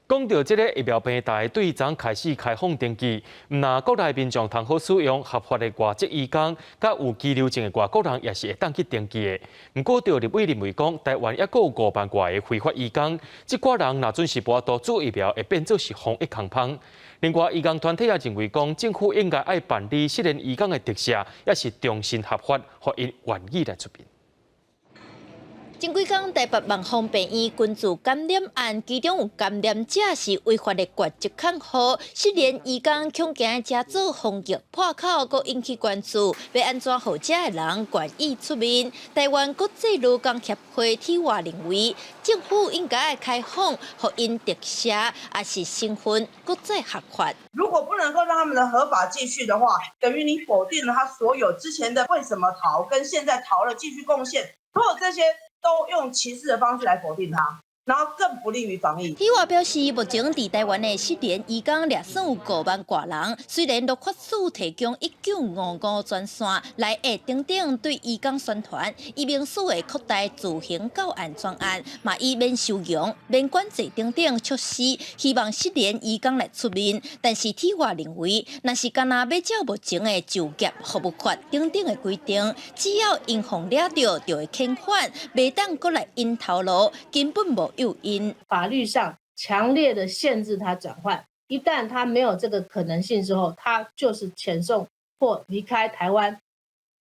講到這个疫苗平台，對昨開始開放登記，毋但國內民眾通好使用合法的外籍移工，佮有居留證的外國人也是會當去登記的。毋過，著立委認為講，台灣猶閣有5萬外个非法移工，這寡人若準時無法度注疫苗，會變做是防疫空縫。另外，移工團體也認為講，政府應該愛辦理失聯移工的特赦，抑是重新合法，予𪜶願意來出面。前幾工台北萬芳病院群聚感染案，其中有感染者是違法的國籍看護，失聯移工恐驚這做防疫破口，閣引起關注，欲按怎予這的人願意出面？台灣國際勞工協會體外認為，政府應該開放，予𪜶特赦，抑是身份閣再合法。如果不能夠讓他們的合法繼續的話，等於你否定了他所有之前的為什麼逃，跟現在逃了繼續貢獻，所有這些都用歧視的方式來否定他，然後更不利於防疫。體外表示，目前佇台灣的失聯移工掠算有5萬外人，雖然律法署提供1955專線來下等等對移工宣傳，移民署會擴大自行到案專案，嘛以免收容、免管制等等措施，希望失聯移工來出面。但是體外認為，若是干焦欲照目前的就業服務法等等的規定，只要𪜶予掠著，就會遣返，袂當閣來𪜶頭路，根本無誘因。法律上強烈的限制他轉換，一旦他沒有這個可能性之後，他就是遣送或離開台灣。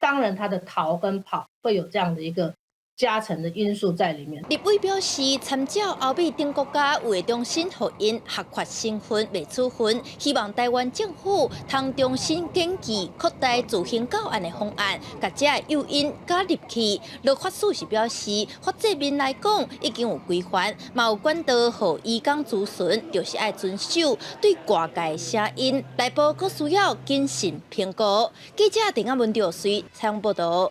當然，他的逃跟跑會有這樣的一個加成的因素在裡面。立委表示，參照歐美等國家有會重新予𪜶合法身份袂處分，希望台灣政府通重新研究擴大自行到案的方案，共這个誘因加入去。律法署是表示，法制面來講已經有規範，嘛有管道予移工諮詢，就是愛遵守對外界的聲音，內部閣需要謹慎評估。記者鄭亞文、劉水採訪報道。